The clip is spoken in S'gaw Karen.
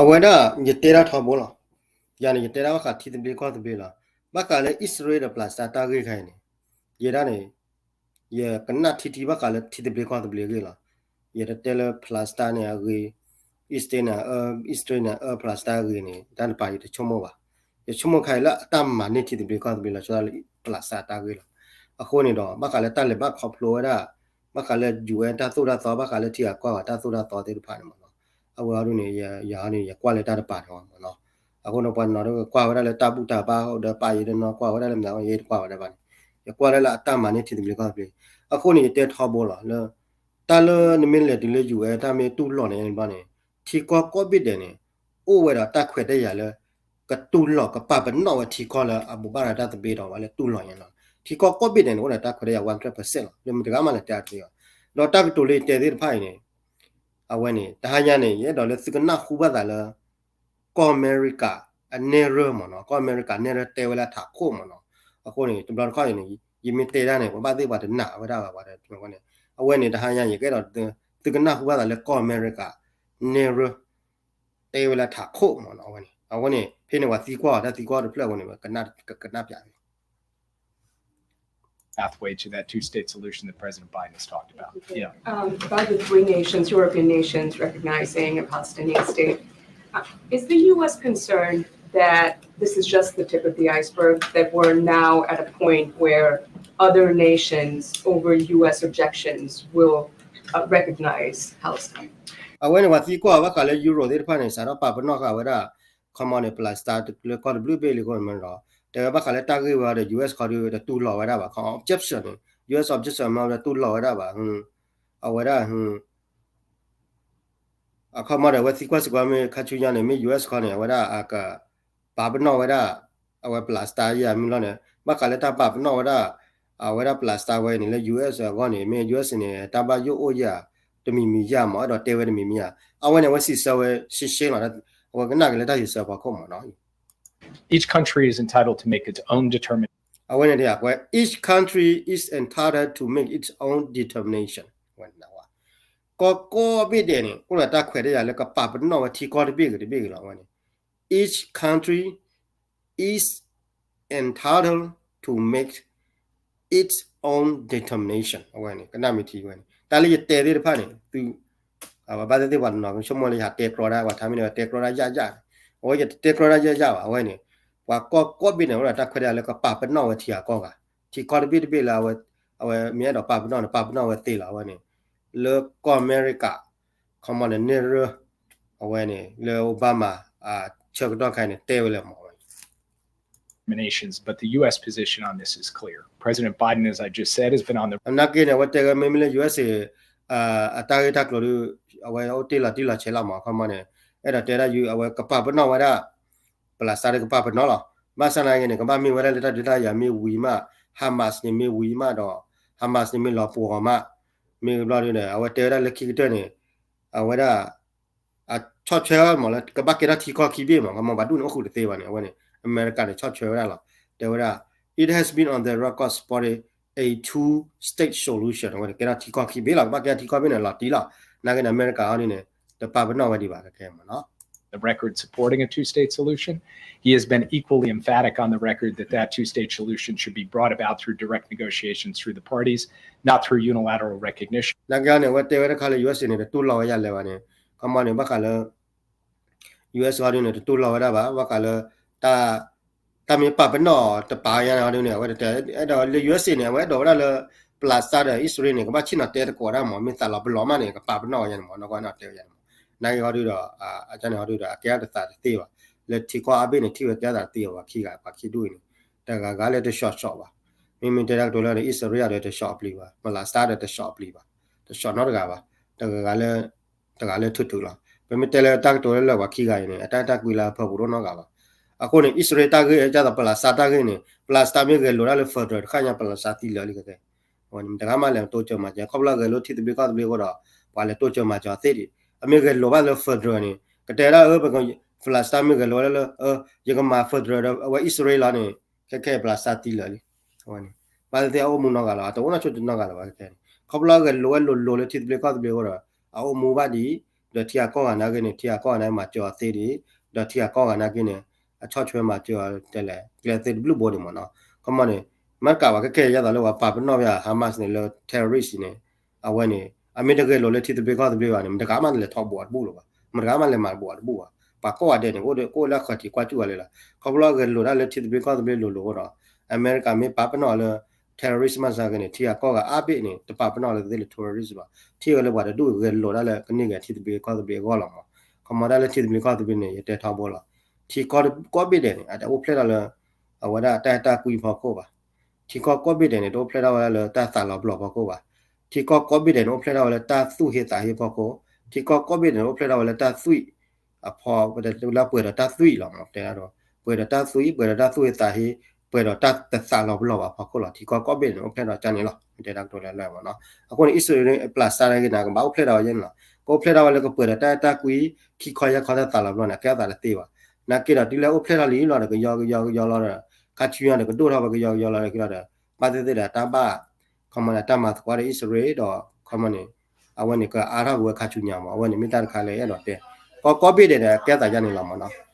အဝဲဒၣ် ယတဲဒၣ်ထီဘိလီၤ. ယၤန့ၣ် ယတဲဒၣ်ဘၣ်ဃးထံသဘျ့ကီၢ်သဘျ့လီၤ. ဘၣ်ဃးလၢ အံၣ်စရ့လးဒီး Palestine တၢ်ဂ့ၢ်ခါအံၤန့ၣ် ယဲဒၣ်န့ၣ် ယကနၣ်ထံထံဘၣ်ဃးလၢထံသဘျ့ကီၢ်သဘျ့အဂ့ၢ်လီၤ. ယတတဲလၢ Palestine န့ၣ်အဂ့ၤ, အံၣ်စရ့လးန့ၣ်အအၢ, အံၣ်စရ့လးန့ၣ်အအၢ Palestine အဂ့ၤန့ၣ် တၢ်တပၤယတဆိကမိၣ်ဘၣ်. ယဆိကမိၣ်ခါအံၤလၢအတၢ်မၤန့ၢ်ထံသဘျ့ကီၢ်သဘျ့လီၤ ဆိလၢ Palestine တၢ်ဂ့ၢ်လီၤ. အဃိန့ၣ်ဒီး ဘၣ်ဃးလၢတၢ်လဲၤဘၣ်ခီဖျိဝဲဒၣ် ဘၣ်ဃးလၢ ယူၣ်အဲၣ် တၢ်သိၣ်တၢ်သီ ဘၣ်ဃးလၢထံဂၤကီၢ်ဂၤတၢ်သိၣ်တၢ်သီသ့ၣ်တဖၣ်န့ၣ်မ့ၢ်နီၤ, အဝဲဟီဒုန့ၣ် ယၤန့ၣ် ယကွၢ်လၢတၢ်တပၤန့ၣ်မ့ၢ်နီၤ. အဃိန့ၣ် ပှၤနီၤဒိကွၢ်ဝဲဒၣ်လၢတၢ်ဘူၣ်တၢ်ဘါဒီးပာ်ယဲဒီးနီၤ ကွၢ်ဝဲဒၣ်လၢမနုၤ ယတကွၢ်ဝဲဒၣ်ဘၣ်န့ၣ်, ယကွၢ်လၢလၢအတၢ်မၤန့ၢ်ထံသဘျ့ကီၢ်သဘျ့. အဃိန့ၣ် ယတဲထီဘိလီၤလၢ တၢ်လၢနမ့ၢ်လဲၤတုၤလၢ ယူၣ်အဲၣ် တၢ်မ့ၢ်တူၢ်လိာ်န့ၣ်ဘျီန့ၣ် ထံကီၢ်ကိးဘ့ၣ်ဒဲးန့ၣ် အိၣ်ဝဲဒီးတၢ်ခွဲးတၢ်ယာ်လၢ ကတူၢ်လိာ်ကပာ်ပနီၣ်ဝဲထံကီၢ်လၢ အဘူးဘၣ်ဒီးတၢ်သဘျ့ဒီးဝဲလၢတူၢ်လိာ်ညါလီၤ. ထံကီၢ်ကိးဘ့ၣ်ဒဲးန့ၣ် အိၣ်ဒီးတၢ်ခွဲးတၢ်ယာ် one hundred percent လီၤ. လၢမတၤတဂၤမးလဲၤတဲအါတဂ့ၤအီၤ. ဒီးတၢ်ကတိၤလၢယတဲသ့ၣ်တဖၣ်အံၤန့ၣ် အဝဲန့ၣ် တဟါညါန့ၣ် ယအဲၣ်ဒိးလၢသုကနၢ်ဟူဘၣ်သးလၢ ကီၢ်အမဲရကၤအနဲၣ်ရၢၢ်မ့ၢ်နီၤ, ကီၢ်အမဲရကၤနဲၣ်ရၢၢ်တဲဝဲလၢအထးခိၣ်မ့ၢ်နီၤ. အဃိန့ၣ် တဘျီတခီၣ်အံၤန့ၣ် ယမ့ၢ်တဲဒၣ်န့ၣ် ပှၤဘၣ်သ့ၣ်ပှၤတနာ်ဝဲဒၣ်ဘၣ်ဝဲန့ၣ်, အဝဲန့ၣ် တဟါညါ ယကအဲၣ်ဒိး သုကနၢ်ဟူဘၣ်သးလၢကီၢ်အမဲရကၤနဲၣ်ရၢၢ် တဲဝဲလၢထးခိၣ်မ့ၢ်နီၤ. အဝဲန့ၣ် အဝဲန့ၣ် ဖဲန့ၣ်ပှၤသံကွၢ်အီၤ တၢ်သံကွၢ်တဖျၢၣ်အဃိန့ၣ် ကနၣ်ပၠး pathway to that two-state solution that President Biden has talked about. Yeah. Um, about the three nations, European nations recognizing a Palestinian state. Uh, is the U S concerned that this is just the tip of the iceberg, that we're now at a point where other nations, over U S objections, will uh, recognize Palestine? အဝဲန့ၣ် ပှၤသံကွၢ်ဘၣ်ဃးလၢ ယူရိသ့ၣ်တဖၣ်န့ၣ် စးထီၣ်ပာ်ပနီၣ်ဃာ်ဝဲဒၣ် ခီမီန့ၣ် Palestine လၢကီၢ်တဘျုးဘ့ၣ်လံအဃိန့ၣ်ဒီး တဲဝဲဘၣ်ဃးလၢတၢ်ဂ့ၢ်ဝဲဒီး ယူၢ်အဲၣ် ခီဒုတတူၢ်လိာ်ဝဲဒၣ်ဘၣ်, ခီ objection န့ၣ် ယူၢ်အဲၣ် objection မ့ၢ်ဝဲတတူၢ်လိာ်ဝဲဒၣ်ဘၣ်, အဝဲဒၣ် အခီမီဒီး အဝဲသံကွၢ်စ့ၢ်ကီးမ့ၢ် ခါဆူညါန့ၣ် မ့ၢ် ယူၢ်အဲၣ် ခီန့ၣ် အဝဲဒၣ်အကပာ်ပနီၣ်ဝဲဒၣ် အဝဲ Palestine ယၤမ့ၢ်လီၤန့ၣ် ဘၣ်ဃးလၢတၢ်ပာ်ပနီၣ်ဝဲဒၣ် အဝဲဒၣ် Palestine ဝဲအံၤန့ၣ် လၢ ယူၢ်အဲၣ် အဂီၢ်န့ၣ် မ့ၢ် ယူၢ်အဲၣ် န့ၣ် တၢ်ဘၣ်ယိၣ်အိၣ်ယၤ တမံၤမံၤယၤမ့ၢ် အဲၣ်ဒိးတဲဝဲတမံၤမံၤယၤ အဝဲန့ၣ် အဝဲစံးဆၢဝဲရှင်းရှင်းလီၤ, အဝဲကနၣ်က့ၤလၢတၢ်စံးဆၢဖီခိၣ်မ့ၢ်နီၤ. Each country is entitled to make its own determination. အဝဲန့ၣ် အဝဲ each country is entitled to make its own determination. ကီၢ်ကိးဘ့ၣ်ဒဲးန့ၣ် အိၣ်ဒီးတၢ်ခွဲးတၢ်ယာ်လၢကပာ်ပနီၣ်ဝဲထံကီၢ်တဘ့ၣ်ဂ့ၤတဘ့ၣ်ဂ့ၤလီၤ. အဝဲန့ၣ် each country is entitled to make its own determination. အဝဲန့ၣ် ကနၣ်မ့ၢ်ထံဝဲန့ၣ် တၢ်လၢယတဲသ့ၣ်တဖၣ်န့ၣ် သု အဝဲဘၣ်သ့ၣ်သ့ၣ်ပှၤတနီၤ ဆိကမိၣ်လၢယဟးတဲကြီဒၣ် ပှၤထါမ့ၢ်န့ၣ် တဲကြီဒၣ်ယၣ်ယၣ်န့ၣ် အဝဲယတတဲကြီဒၣ်ယၣ်ယၣ်ဘၣ်. အဝဲန့ၣ် ပှၤကီၢ်ကိးဘ့ၣ်န့ၣ် အိၣ်ဒီးတၢ်ခွဲးတၢ်ယာ်လၢကပာ်ပနီၣ်ဝဲထံဂၤကီၢ်ဂၤ ထံကီၢ်တဘ့ၣ်တဘ့ၣ်လၢ အဝဲမ့ၢ်အဲၣ်ဒိးပာ်ပနီၣ်န့ၣ် ပာ်ပနီၣ်ဝဲသ့လီၤ. အဝဲန့ၣ် လၢကီၢ်အမဲရကၤ ခီမီန့ၣ် နဲၣ်ရၢၢ် အဝဲန့ၣ် လၢ Obama ဆၢကတီၢ်ခါအံၤန့ၣ် တဲဝဲလၢမ့ၢ်ဝဲ nations, but the U S position on this is clear. President Biden, as I just said, has been on the နာ်က့န့ၣ် အဝဲတဲဝဲမ့မ့ၢ်လၢ ယူၢ်အဲၣ် အတၢ်ဂ့ၢ်တၢ်ကျိၤဒီး အဝဲအိၣ်တ့ၢ်လီၤတံၢ်လီၤဆဲးလီၤမ့ၢ် အခီမီန့ၣ် အဲၣ်ဒိးတဲဒၣ် အဝဲကပာ်ပနီၣ်ဝဲဒၣ် Palestine ကပာ်ပနီၣ်လီၤ. ဘၣ်ဆၣ်နာ်က့န့ၣ် ကဘၣ်မ့ၢ်ဝဲဒၣ်လၢတၢ်ဒုးတၢ်ယၤမ့ၢ်ဝံၤမး Hamas န့ၣ်မ့ၢ်ဝံၤမးဒီး Hamas န့ၣ်မ့ၢ်လီၤပှီၤဂီၤမး မ့ၢ်ဘျီဒုန့ၣ် အဝဲတဲဝဲဒၣ်လၢခံကတၢၢ်န့ၣ် အဝဲဒၣ် အဆီၣ်ထွဲမ့ၢ်လၢ ကဘၣ်ကဲထီၣ်ထံကီၢ်ခံဘ့ၣ်မ့ၢ် ကမီၤဘၣ်ဒူၣ်န့ၣ် အိၣ်ဃုာ်တသ့ဘၣ်န့ၣ် အဝဲန့ၣ် အမဲရကၤန့ၣ် ဆီၣ်ထွဲဝဲဒၣ်လီၤ. တဲဝဲဒၣ် it has been on the record supporting a two-state solution အဝဲန့ၣ် ကဲထီၣ်ထံကီၢ်ခံဘ့ၣ်လီၤ. ကဘၣ်ကဲထီၣ်ထံကီၢ်ဘ့ᣣ်န့ၣ် လီၤတံၢ်လီၤ. နာ်က့န့ၣ် အမဲရကၤအီၤဒ်န့ၣ် တပာ်ပနီၣ်ဝဲဒံးဘၣ် ကဲကဲမ့ၢ်နီၤ the record supporting a two-state solution. He has been equally emphatic on the record that that two-state solution should be brought about through direct negotiations through the parties, not through unilateral recognition. နာ်က့န့ၣ် အဝဲတဲဝဲတခါလၢ ယူၢ်အဲၣ် န့ၣ် တတူၢ်လိာ်ဝဲဒ်လဲၣ်ဘၣ်န့ၣ် ခီမီန့ၣ် ဘၣ်ဃးလၢ ယူၢ်အဲၣ် ဟီဒ်န့ၣ် တတူၢ်လိာ်ဝဲဒၣ်ဘၣ် ဘၣ်ဃးလၢ တၢ် တၢ်မ့ၢ်ပာ်ပနီၣ်တပာ်ညါန့ၣ်ဟီဒ်န့ၣ် အဝဲတတဲ အဲၣ်ဒိးလၢ ယူၢ်အဲၣ် န့ၣ် အဝဲအဲၣ်ဒိးဝဲဒၣ်လၢ Palestine ဒီး အံၣ်စရ့လး န့ၣ် ကဘၣ်ဆ့ၣ်နီၤတဲသကိးဒၣ်မ့ၢ် မ့ၢ်သးလီၤပလီၤမးန့ၣ် ကပာ်ပနီၣ်ဝဲယါန့ၣ်မ့ၢ် နီၢ်ကီၢ်န့ၣ်တဲဝဲယါန့ၣ်မ့ၢ် နာ်က့ဟီဒ်ဒီး အကန့ၣ်ဟီဒ်ဒီး အကဲထီၣ်တသးတသ့ဘၣ် လၢထံကီၢ်အါဘ့ၣ်န့ၣ် ထံၣ်ဝဲကဲထီၣ်သးတသ့ဘၣ် ပှၤခံဂၤ ပှၤခံဒူၣ်အံၤန့ၣ် တဂၤဂၤလၢတဆှီဆှီဘၣ် မ့မ့ၢ်တဲတၢ်ကတိၤလၢ အံၣ်စရ့လးဒီးတဆှီအပျံၤဘၣ် Palestine ဒီးတဆှီအပျံၤဘၣ် တဆှီနီတဂၤဘၣ် တဂၤဂၤလၢ တဂၤလၢထုးထုးလီၤ ပမ့ၢ်တဲလၢတၢ်ကတိၤလၢလၢပှၤခံဂၤအံၤန့ၣ် အတၢ်အဲၣ်တၢ်ကွံလၢအဖၢပူၤဒိၣ်နီတဂၤဘၣ် အဃိန့ၣ် အံၣ်စရ့လးတၢ်ဂ့ၢ် ဒ်သိး Palestine တၢ်ဂ့ၢ်န့ၣ် Palestine မ့ၢ်ဂဲၤလိာ်ဒၣ်လၢ federal တခါညါ Palestine သံလၢာ်လံခဲကဲ အဝဲန့ၣ် မတဂၤမးလဲၤတိစၢၤမၤစၢၤ ခီဖျိဂဲၤလိာ်ထံသဘျ့ကီၢ်သဘျ့အဃိဒီး ပှၤလဲၤတိစၢၤမၤစၢၤသ့ဒံး အမ့ၢ်ဂဲၤလိာ်ဘၣ်လၢ federal န့ၣ် ကတဲဒၣ်အၢ ပက Palestine မ့ၢ်ဂဲၤလိာ်ဝဲဒၣ်လၢ ယကမၤ federal ဒီးအဝဲအံၣ်စရ့လးန့ၣ် ခဲခဲ Palestine သံလၢာ်လံ အဝဲန့ၣ် ဘၣ်သ့ၣ်သ့ၣ်အအိၣ်မူနီတဂၤလီၤ အတအိၣ်နီၢ်ဆိတနီတဂၤလၢၤဘၣ်ခဲခဲန့ၣ် ခီဖျိဂဲၤလိာ်ဝဲလိၤလိၤလၢထံသဘျ့ကီၢ်သဘျ့အဃိဒီး အအိၣ်မူဘၣ်ဒံး ဒီးထံဂၤကီၢ်ဂၤနာ်က့န့ၣ် ထံဂၤကီၢ်ဂၤနာ်က့မၤစၢၤအီၤသ့ဒံး, ဒီးထံဂၤကီၢ်ဂၤနာ်က့န့ၣ် အဆီၣ်ထွဲမၤစၢၤအီၤတဲလဲၣ် ကျဲသ့တဘျုးဘိဒံးမ့ၢ်နီၤ. ခီမီန့ၣ် မ့ၢ်တကးဘၣ်ခဲခဲအံၤယဲသိးလၢပှၤပာ်ပနီၣ်ဝဲ Hamas န့ၣ်လၢ terrorist န့ၣ် အဝဲန့ၣ် အမ့ၢ်တဂဲၤလိာ်လၢထံသဘျ့ကီၢ်သဘျ့ဘၣ်န့ၣ် မတဂၤမးလဲၤထီၣ်ဘှီးတဘူၣ်လၢၤဘၣ်, မတဂၤမးလဲၤမၤဘှီးတဘူၣ်ဘၣ်. ပှၤကိးဂၤဒဲးန့ၣ် ကအိၣ်လၢဃၢၤထံးကွၢ်စူၣ်ဝဲလၢလီၤ. ခီဖျိဂဲၤလိာ်တၢ်လၢထံသဘျ့ကီၢ်သဘျ့လိၤလိၤအဃိဒီး အမဲရကၤမ့ၢ်ပာ်ပနီၣ်လၢ terrorist မၤစၢၤက့န့ၣ် ထံဂၤကီၢ်ဂၤအါဘ့ၣ်န့ၣ် တပာ်ပနီၣ်လၢကသ့လၢ terrorist ဘၣ်. ထံဂၤလၢပှၤတဒူၣ်ဂဲၤလိာ်တၢ်လၢကန့ၢ်က့ၤထံသဘျ့ကီၢ်သဘျ့အဂီၢ်လီၤမး. ခီမီတၢ်လၢထံသဘျ့ကီၢ်သဘျ့န့ၣ် ယတဲထီဘိလီၤ. ထံကီၢ်ကိးဘ့ၣ်ဒဲးန့ၣ် အတအိၣ်ဖျဲၣ်ထီၣ်လၢ အဝဲဒၣ်တၢ်အဲၣ်တၢ်ကွံဖီခိၣ်ဘၣ်. ထံကီၢ်ကိးဘ့ၣ်ဒဲးန့ၣ် တအိၣ်ဖျဲၣ်ထီၣ်ဝဲဒၣ်လၢတၢ်သးလီၤပျီၢ်ဖီခိၣ်ဘၣ်. ထံကီၢ်ကိးဘ့ၣ်ဒဲးန့ၣ် အိၣ်ဖျဲၣ်ထီၣ်ဝဲလၢတၢ်သူၣ်ဟ့သးဟ့ဖီခိၣ်, ထံကီၢ်ကိးဘ့ၣ်ဒဲးန့ၣ် အိၣ်ဖျဲၣ်ထီၣ်ဝဲလၢတၢ်သွံၣ်အဖီ လၢပှဲၤဒီးတၢ်သွံၣ်လီၤမး တဲဒၣ်ဒီး ပှဲၤဒီးတၢ်သွံၣ် ပှဲၤဒီးတၢ်သူၣ်ဟ့သးဟ့ ပှဲၤဒီးတၢ်တသးလီၤပျီၢ်ဘၣ်ဖီခိၣ်လီၤ. ထံကီၢ်ကိးဘ့ၣ်န့ၣ် အိၣ်ဖျဲၣ်ထီၣ်ကန့ၣ်လီၤ တဲဒၣ်ကတိၤလၢလၢမးနီၤ. အဃိန့ၣ် အံၣ်စရ့လး ပျၢ်စၢ်ဒၣ်က့ၤန့ၣ် ကဘၣ်အိၣ်ဖျဲၣ်ထီၣ်ဝဲယဲန့ၣ်လီၤ. ကအိၣ်ဖျဲၣ်ထီၣ်ဝဲလၢကပှဲၤဒီးတၢ်အဲၣ်တၢ်ကွံ ခံခီယဲၢ်ခီတၢ်သးလီၤပျီၢ်န့ၣ် အကဲအသးတသ့ဘၣ်. နာ်က့ဒီးတုၤလၢအိၣ်ဖျဲၣ်ထီၣ်လံလီၤဒီး ကယီကယီကယီလီၤဒီး ခါဆူညါဒီးကဒိၣ်ထီၣ်ဝဲကယီကယီလီၤဒီး ကဒီး ဘၣ်သ့ၣ်သ့ၣ်ဒီးတၢ်ဘၣ် ခီမီန့ၣ် တၢ်မၤသကိးဒီးအံၣ်စရ့လးဒီး ခီမီန့ၣ် အဝဲန့ၣ်ကအါထီၣ်က့ၤဝဲခါဆူညါမး အဝဲန့ၣ်မ့ၢ်တၢ်တခါလၢအဲၣ်ဒိးတဲ ကီၢ်ကိးဘ့ၣ်ဒဲးန့ၣ် အကဲသးယါန့ၣ်လီၤမးနီၤ.